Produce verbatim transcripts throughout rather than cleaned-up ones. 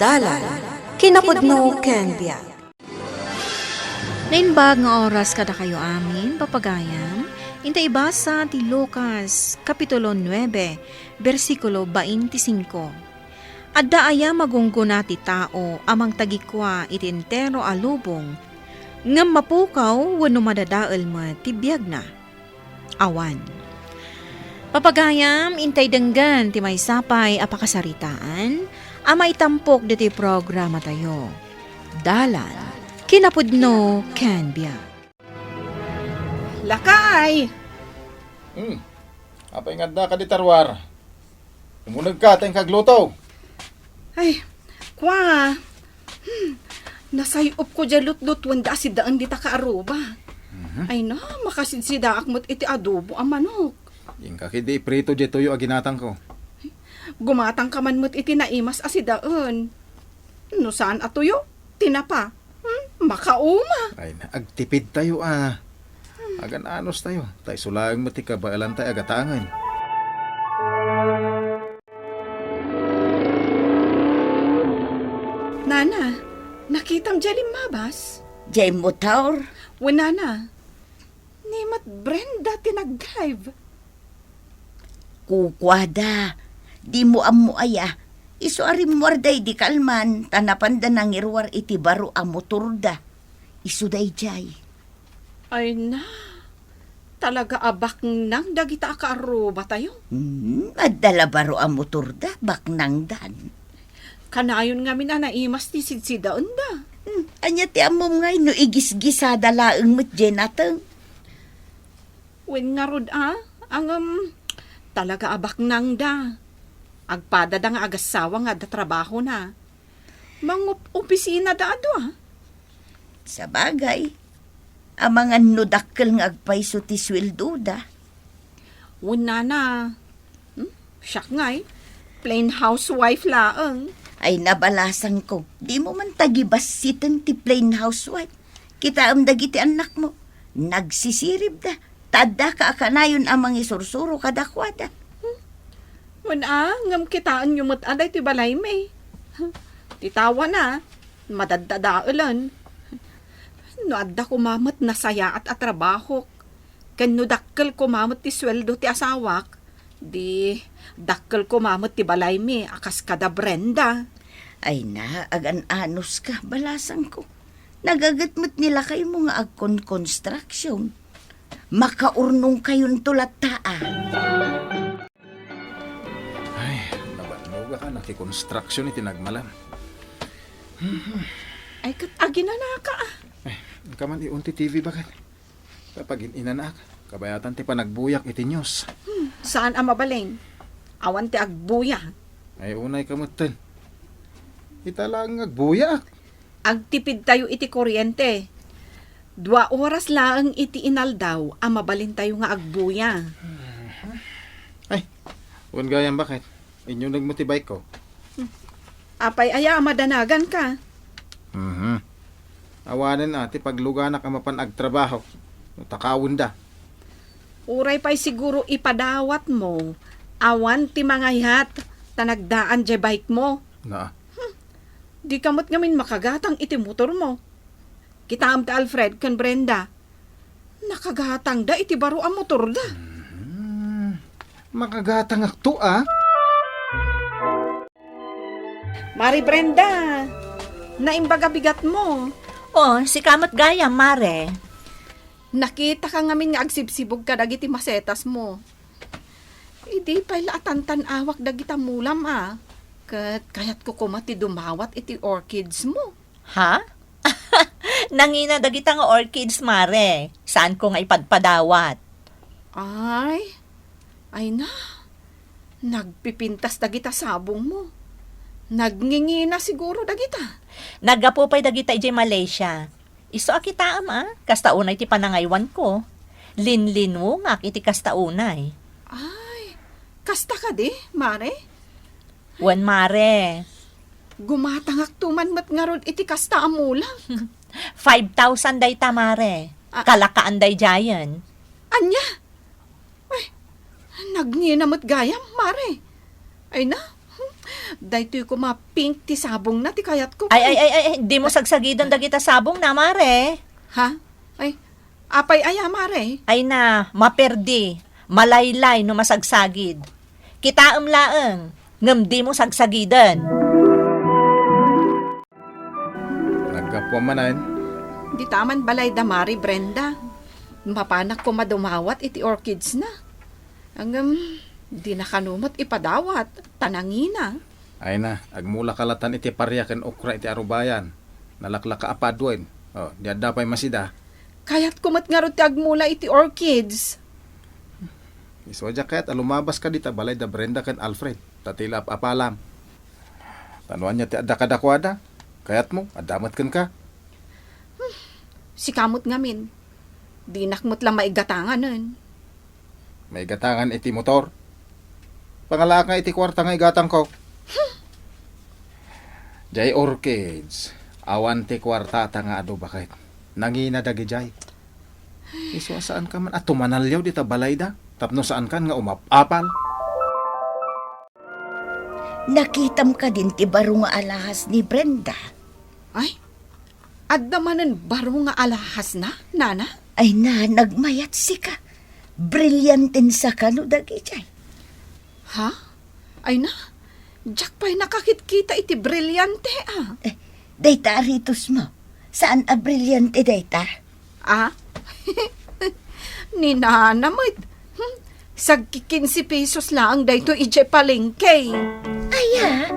Dalan, kinapudno ken biag. Naimbag nga oras kadakayo amin, papagayam, inta ibasa ti Lucas, Kapitulo nuebe, bersikulo bainti singko. Adda aya magunggona ti tao a mangtagikua iti entero a lubong, ngem mapukaw wenno madadael met ti biagna? Awan. Papagayam, intay denggen ti maysa pay a pakasaritaan a maitampok ditoy programatayo. Dalan, kinapudno, ken biag. Lakay! Hmm. Apay nga adda ka di tarwar? Umuneg ka, ta inka agluto. Ay, kwa. Hmm. Nasay-op ko diay lutlutuen da a sidaen dita kaaruba. Mhm. Ay na, makasidsidaak met iti adobo a manok. Inka ketdi iprito diay tuyo a ginatangko. Gumatangka man met iti naimas a sidaen. No saan a tuyo, tinapa. Hmm, makauma. Ay na, agtipidtayo a. Agan-anostayo, ta isu laeng met ti kabaelantayo a gatangen. Nana, nakitam diay limmabas? Diay motor? Wen, nana, ni met Brenda ti nagdrive. Kukuada, dimo ammo aya, isu a rimmuarda idi kalman, ta napanda nangiruar iti baro a motorda. Isu daydiay. Ay na, talaga a baknang dagita a kaarrubatayo. Hmm, adda la baro a motorda, baknangdan. Kanayon ngamin a naimas ti sidsidaenda. Hmm, ania ti ammom ngay no igisgisada laeng met diay nateng? Wen ngarud a, ngem, talaga a baknangda. Agpadada nga agassawa nga adda trabahona. Mangup-opisinada a dua. Sabagay, amangan no dakkel nga agpayso ti sueldoda. Wen, nana. Hmm? Siak ngay, plain housewife laeng. Ay, nabalasangko, dimo man tagibassiten ti plain housewife. Kitaem dagiti annakmo, nagsisiribda, ta addaka a kanayon a mangisursuro kadakuada. Hmm? Wen a, ngem kitaenyo met a daytoy balaymi. Ti tawana, madaddadaelen. No adda koma met nasayaat a trabahok, ken no dakkel koma met ti sueldo ti asawak, di dakkel koma met ti balaymi a kas kada Brenda. Ay na, agan-anuska, balasangko. Nagaget met ni lakaymo nga agkon-construction. Makaurnongkayonto latta a. Ay, nabannogak a nakikonstruction iti nagmalam. Ay, ket aginanaka a. Ay, inka man iun ti T V, baket. Kapag in-inanaak, kabayatan ti panagbuyak iti news. Hmm, saan a mabalin. Awan ti agbuya. Ay, unay ka metten. Ita laeng nga agbuyaak. Agtipidtayo iti kuryente. Dua oras laeng iti inaldaw a mabalintayo nga agbuya. Ay, wen gayam, baket. Inyunegmo ti bike ko. Hmm. Apay aya a madanaganka? Mhm. Awanen a ti pagluganak a mapan agtrabaho no takawenda. Uray pay siguro ipadawatmo, awan ti mangayat ta nagdaan diay bike mo. Naa. Hmm. Dika met ngamin makagatang iti motormo. Kitaem ti Alfred ken Brenda. Nakagatangda iti baro a motorda. Mhm. Makagatangakto a. Mare Brenda, naimbag a bigatmo. Oh, sika met gayam, Mare. Nakitaka ngamin nga agsibsibog kadagiti masetasmo. Idi pay la a tantan-awak dagita mulam a. Ket kayatko koma ti dumawat iti orchids mo. Ha? Nangina dagita nga orchids, Mare. Saanko nga ipadpadawat. Ay, ay na. Nagpipintas dagita sabong mo. Nagngingina siguro dagita. Naggapu pay dagita idiay Malaysia. Isu a kitaem a, kasta unay ti panangaywanko. Linlinungak iti kasta unay. Ay, kasta kadi, Mare? Wen, Mare. Gumatangakto man met ngarud iti kasta a mulam. Five thousand dayta, Mare. Ah. Kalakaan daydiayen. Ania? Ay, nagngina met gayam, Mare. Ay na, hmm, Daytoy koma pink ti sabongna ti kayatko. Ay, ay, ay, ay, ay, dimo sagsagiden dagita sabongna, mare. Ha? Ay, apay aya, mare? Ay na, maperdi, malaylay no masagsagid. Kitaem laeng, ngem dimo sagsagiden. Naggapuam manen? Dita man balay da Mari Brenda. Mapanak koma dumawat iti orchids na. Ngem, di na kano met ipadawat, ta nangina. Ay na, agmulaka latan iti paria ken okra iti arubayan. Nalaklaka a paduen. O, di adda pay masida. Kayatko met ngarud ti agmula iti orchids. Isu a diak kayat a lumabaska dita balay da Brenda ken Alfred, ta ti la ap-apalam. Ta no ania ti adda kadakuada, kayatmo, adda met kenka. Sika met ngamin, dinak met la maigatanganen. Maigatangan iti motor? Pangalaak nga iti kuarta nga igatangko. Jay orchids, awan ti kuartata nga adu baket. Nangina dagijay. Isu a saanka man a tumanaliaw dita balayda, tapno saankan nga umap-apal. Nakitam kadin ti baro nga alahas ni Brenda? Ay, adda manen baro nga alahasna, nana? Ay na, nagmayat sika. Brillianten sa kano dagijay. Ha? Ay na, diak pay nakakitkita iti brillante, ah. Eh, dayta aritos mo. Saan a brillante dayta? Ah? Ni nana met. Hmm, sagki kinse pesos laeng daytoy idiay palengke. Aya?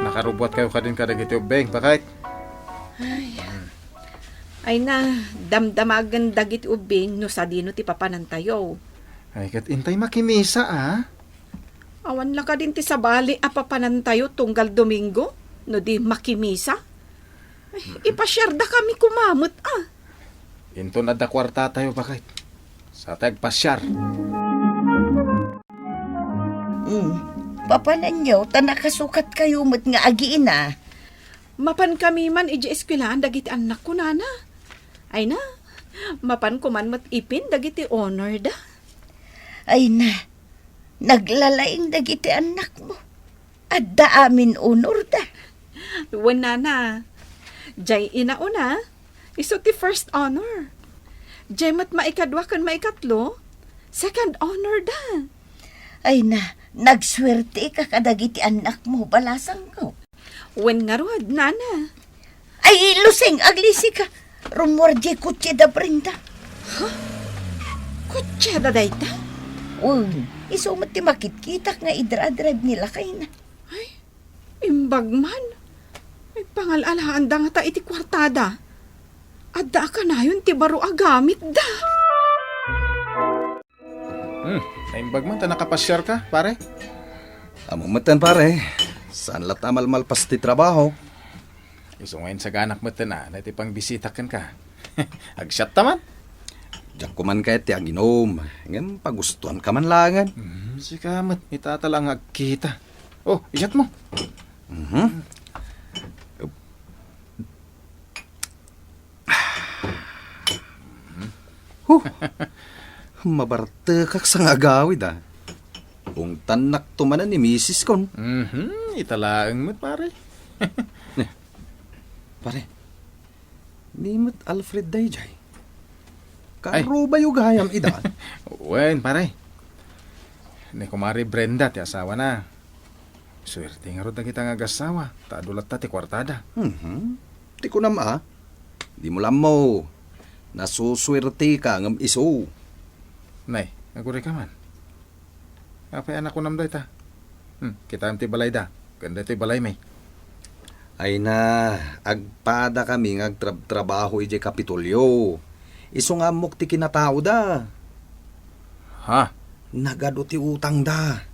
Nakarubuat kayo kadin kadagiti ubbing, bakit? Ay. Ay na, damdamagen dagiti ubbing no sadino ti papanantayo. Ay, ket intay makimisa, ah. Awan la kadin ti sabali a papanantayo tunggal Domingo, no di makimisa. Ay, ipasiarda kami kumamet, ah. Inton adda kuartatayo, bakit? Sa ti agpasiar. Hmm. Papananyo, ta nakasukat kayo met nga agiina. Mapan kami man idiay eskuelaan dagiti annakko, nana. Ay na, mapan ko man met ipin dagiti honor da. Ay na, naglalaing dagiti annakmo. Adda amin honor da. Wen, nana. Jay ina una, isu ti first honor. Jay met maikadua ken maikatlo, second honor da. Ay na, nagsuerte ka kadagiti annakmo, balasangko. Wen ngarud, nana. Ay, Lusing, aglisi ka. Rummuar diay kotse da Brenda. Ha? Kotse da dayta? Wen, isu met ti makitkitak nga idra-drive ni lakayna. Ay, imbag man. Ay, pangal-alaanda ngata iti kuartada. Adda a kanayon ti baro a gamitda. Hmm, naimbag man ta nakapasiar ka, pare? Ammom metten, pare. Saan latta a malmalpas ti trabaho. Isu nga insaganak metten a, na iti pangbisita kenka. Agsiatta man? Diak ko man kayat ti aginum. Ngem pagustuan ka man laengen. Hmm, sika met, itata la nga agkita. O, isiat mo. Mhm. Huh! Mabartekak sa nga agawid, a. Ungtannakto manen ni misiskon. Mhm, ita laeng met, pare. Ne, pare. Ni met Alfred dayjay. Ay. Karubayo gayam ida. Wen, pare. Ni Kumare Brenda ti asawana. Suerte ngarud dagita nga agassawa, ta adu latta ti kuartada. Mhm. Ti kunam a, dimo la ammo, nasusuerteka ngem isu. Nay, agurayka man. Apay a nakunam dayta? Hmm, kitaem ti balayda, ken daytoy balaymi. Ay na, agpadakami nga agtrabtrabaho idiay Kapitolyo. Isu nga ammok ti kinataoda. Ha? Nagadu ti utangda.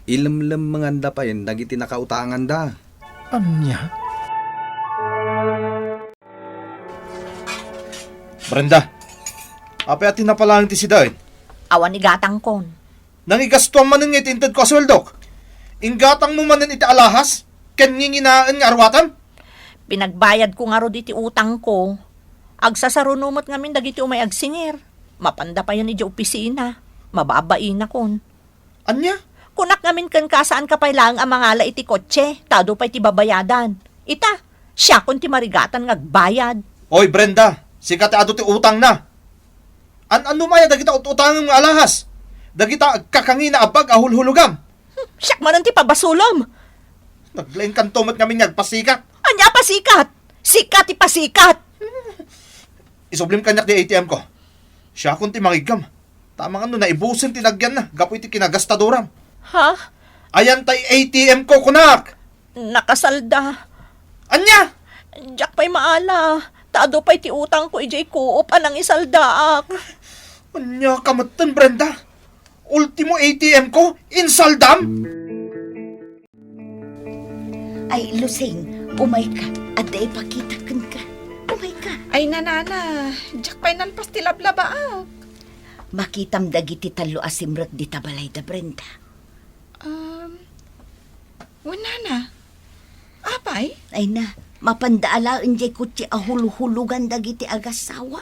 Ilemlemmenganda payen dagiti nakautanganda. Ania? Brenda, apay a ti napalaeng ti sidaen? Awan igatangkon. Nangigastuam manen nga iti intedko a sueldok. Inggatangmo manen iti alahas ken nginginaen nga aruatem? Pinagbayadko ngarud iti utangko. Agsasaruno met ngamin dagiti umay agsingir. Mapanda payen idiay opisina. Mababainakon. Ania? Kunak ngamin kenka, saanka pay laeng a mangala iti kotse, ta adu pay ti babayadan. Ita, siakon ti marigatan nga agbayad. Oy, Brenda, sika ti adu ti utangna. An-annom aya dagita ut-utangem nga alahas? Dagita agkakangina a bag a hulhulogam? Hmm, siak manen ti pabasolem. Naglaingkanto met ngamin nga agpasikat. Ania a pasikat? Sika ti pasikat. Isublim kaniak ti A T M ko. Siakon ti mangiggam. Ta amangan no naibusen ti nagyanna gapu iti kinagastadoram. Ha? Ayan tay A T M ko, kunak! Nakasalda. Ania? Diak pay maala. Ta adu pay ti utangko idiay Coop a nangisaldaak. Ania ka metten, Brenda? Ultimo A T M ko, insaldam? Ay, Lusing, umayka. Adda ipakitak kenka. Umayka. Ay, nanana, diak pay nalpas ti lablabaak. Makitam dagiti tallo a simrek dita balay da Brenda. Um, wen, nana. Apay? Ay na, mapanda alaen diay kotse a hulhulogan dagiti agassawa.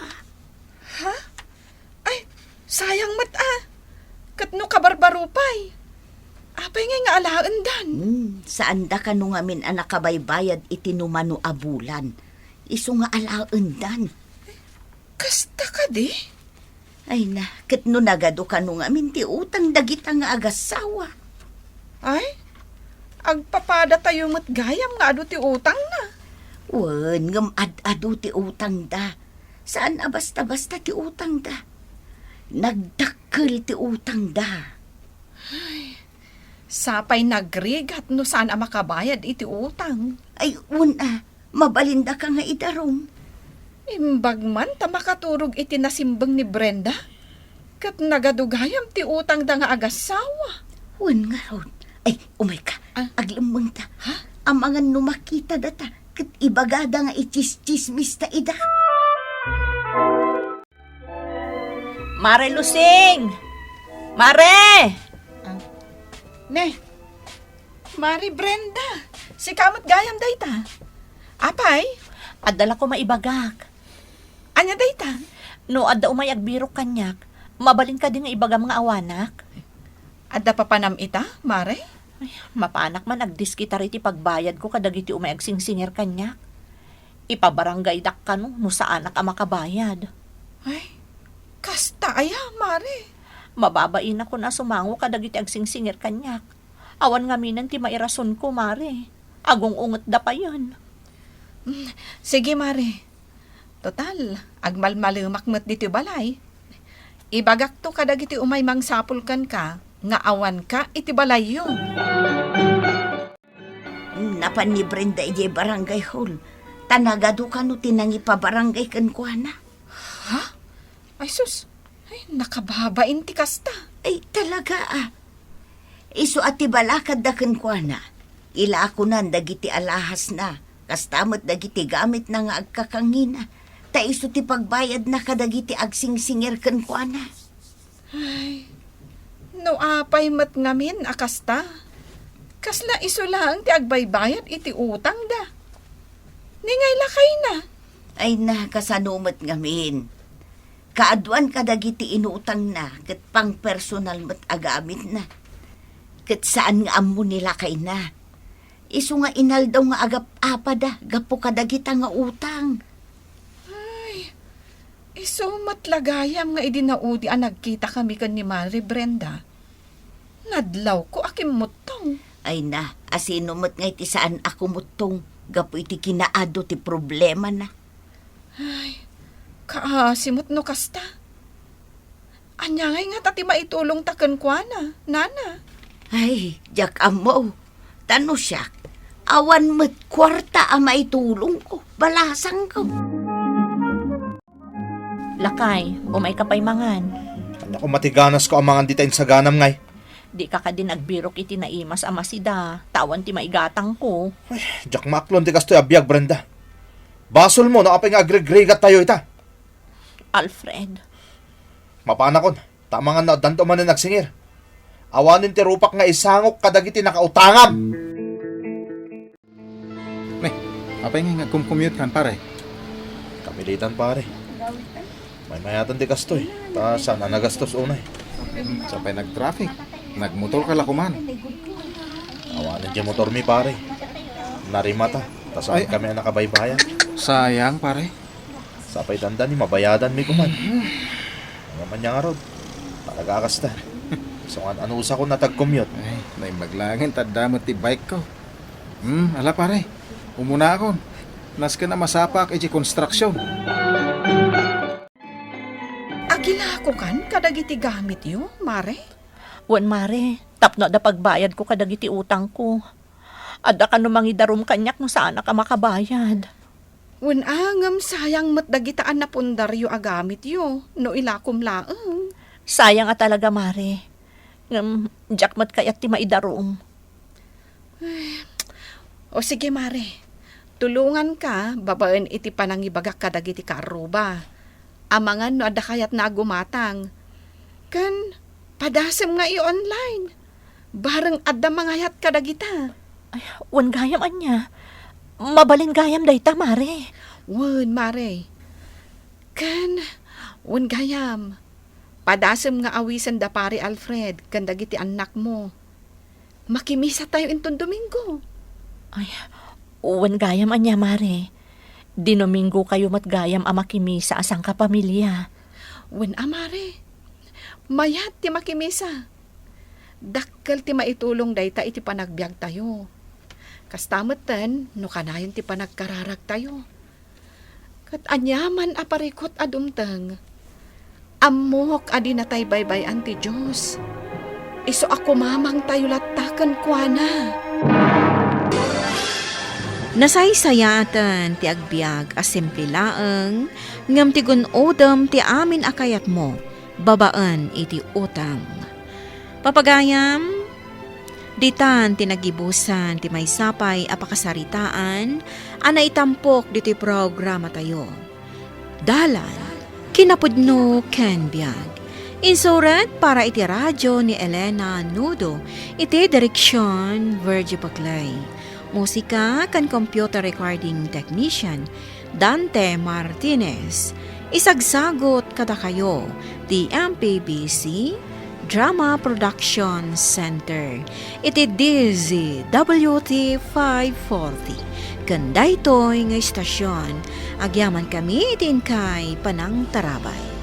Ha? Ay, sayang met a. Ket no kabarbaro pay, apay ngay nga alaendan? Hmm, saanda kano ngamin a nakabaybayad iti numano a bulan. Isu nga alaendan. Kasta kadi? Ay na, ket no nagadu kano ngamin ti utang dagita nga agassawa. Ay, agpapadatayo met gayam nga adu ti utangna. Wen, ngem ad-adu ti utangda. Saan a basta-basta ti utangda. Nagdakkel ti utangda. Ay, sapay nagrigat no saan a makabayad iti utang. Ay, wen a, mabalindaka nga idarum. Imbag man ta makaturog iti nasimbeng ni Brenda, ket nagadu gayam ti utangda nga agassawa. Wen ngarud. Ay, umayka. Ah. Aglemmengta. Ha? Amangan no makitadata, ket ibagada nga itsistsismista ida. Mare Lusing! Mare! Ah. Ne, Mare Brenda, sika met gayam dayta. Apay? Adda la koma ibagak. Ania dayta? No adda umay agbirok kaniak, mabalin kadi nga ibagam nga awanak? Adda papanam ita, Mare? Ay, mapanak man agdiskitar iti pagbayadko kadagiti umay agsingsingir kaniak. Ipabarangaydak kano no saanak a makabayad. Ay, kasta aya, Mare? Mababainak a sumango kadagiti agsingsingir kaniak. Awan ngaminen ti mairasonko, Mare. Agung-ungetda payen. Mm, sige, Mare. Total, agmalmalemak met ditoy balay. Ibagakto kadagiti umay mangsapul kenka nga awanka iti balayyo. Napan ni Brenda idiay barangay hall, ta nagadu kano ti nangipabarangay kenkuana. Ha? Ay sus, ay, nakababain ti kasta. Ay, talaga a. Isu a ti balakadda kenkuana, ilakonan dagiti alahasna, kasta met dagiti gamitna nga agkakangina, ta isu ti pagbayadna kadagiti agsingsingir kenkuana. Ay, no apay met ngamin a kasta, kasla isu laeng ti agbaybayad iti utangda. Ni ngay lakayna? Ay na, kasano met ngamin? Kaaduan kadagiti inutangna ket pangpersonal met a gamitna. Ket saan nga ammo ni lakayna. Isu nga inaldaw nga agap-apada gapu kadagita nga utang. Ay, isu met la gayam nga idi naudi a nagkitakami ken ni Mare Brenda, nadlawko a kimmuttong. Ay na, asino met ngay ti saan a kumuttong gapu iti kinaadu ti problemana? Ay, kaasi met no kasta. Ania ngay ngata ti maitulongta kenkuana, nana? Ay, diak ammo. Ta no siak, awan met kuarta a maitulongko, balasangko. Lakay, umayka pay mangan. Ania koma ti ganasko a mangan dita insaganam ngay? Dika kadin agbirok iti naimas a masida, ta awan ti maigatangko. Ay, diak maaklon ti kastoy a biag, Brenda. Basolmo no apay nga agrigrigatayo ita. Alfred. Mapanakon, ta amangan no addanto manen agsingir. Awanen ti rupak nga isangok kadagiti nakautangam. Ne, apay ngay nga agkumkumyutkan, pare? Kapilitan, pare. Maymayatan ti kastoy, ta saan a nagastos unay. Saan pay nagtraffic? Nagmotor ka la koman. Awanen diay motormi, pare. Narimata, ta saan Ay. kami a nakabaybayad. Sayang, pare. Sapay dandani, mabayadanmi koman. Ano man niya ngarud? Talaga a kasta. So, an-, anusakon a tag-commute. Ay, naimbag laengen ta adda met ti bike ko. Hmm, ala, pare. Umunaakon. Nasken a masapaak iti konstruksion. Agilakokan kadagiti gamityo, mare? Wen, mare, tapno adda pagbayadko kadagiti utangko. Adda kano mangidarum kaniak no saanak a makabayad. Wen a, ngem sayang met dagita a napundaryo a gamityo no ilakom laeng. Sayang a talaga, mare. Ngem, diak met kayat ti maidarum. O sige, mare. Tulonganka babaen iti panangibagak kadagiti kaarruba. Amangan no adda kayatna a gumatang. Ken padasem nga i-online. Bareng adda mangayat kadagita. Ay, wen gayam ania. Mabalin gayam dayta, mare. Wen, mare. Ken, wen gayam. Padasem nga awisen da Pare Alfred ken dagiti annakmo. Makimisatayo inton Domingo. Ay, wen gayam ania, mare. Dinomingokayo met gayam a makimisa a sangkapamilya. Wen a, mare. Mayat ti makimisa. Dakkel ti maitulong dayta iti panagbiagtayo. Kasta metten no kanayon ti panagkararagtayo. Ket aniaman a parikut a dumteng, ammok a dinatay baybay-an ti Dios. Isu a kumamangtayo latta kenkuana. Nasaysayaaten ti agbiag a simple laeng, ngem ti gun-odem ti amin a kayatmo babaen iti utang. Papagayam, ditan ti nagibusan ti maysa pay a pakasaritaan a naitampok ditoy programatayo. Dalan, kinapudno ken biag. Insurat para iti radyo ni Elena Nudo, iti direksion Virgie Paclay. Musika ken computer recording technician, Dante Martinez. Isagsagut kadakayo ti M P B C Drama Production Center iti D Z W T five forty. Ken daytoy nga istasion, agyamankami iti inkay panangtarabay.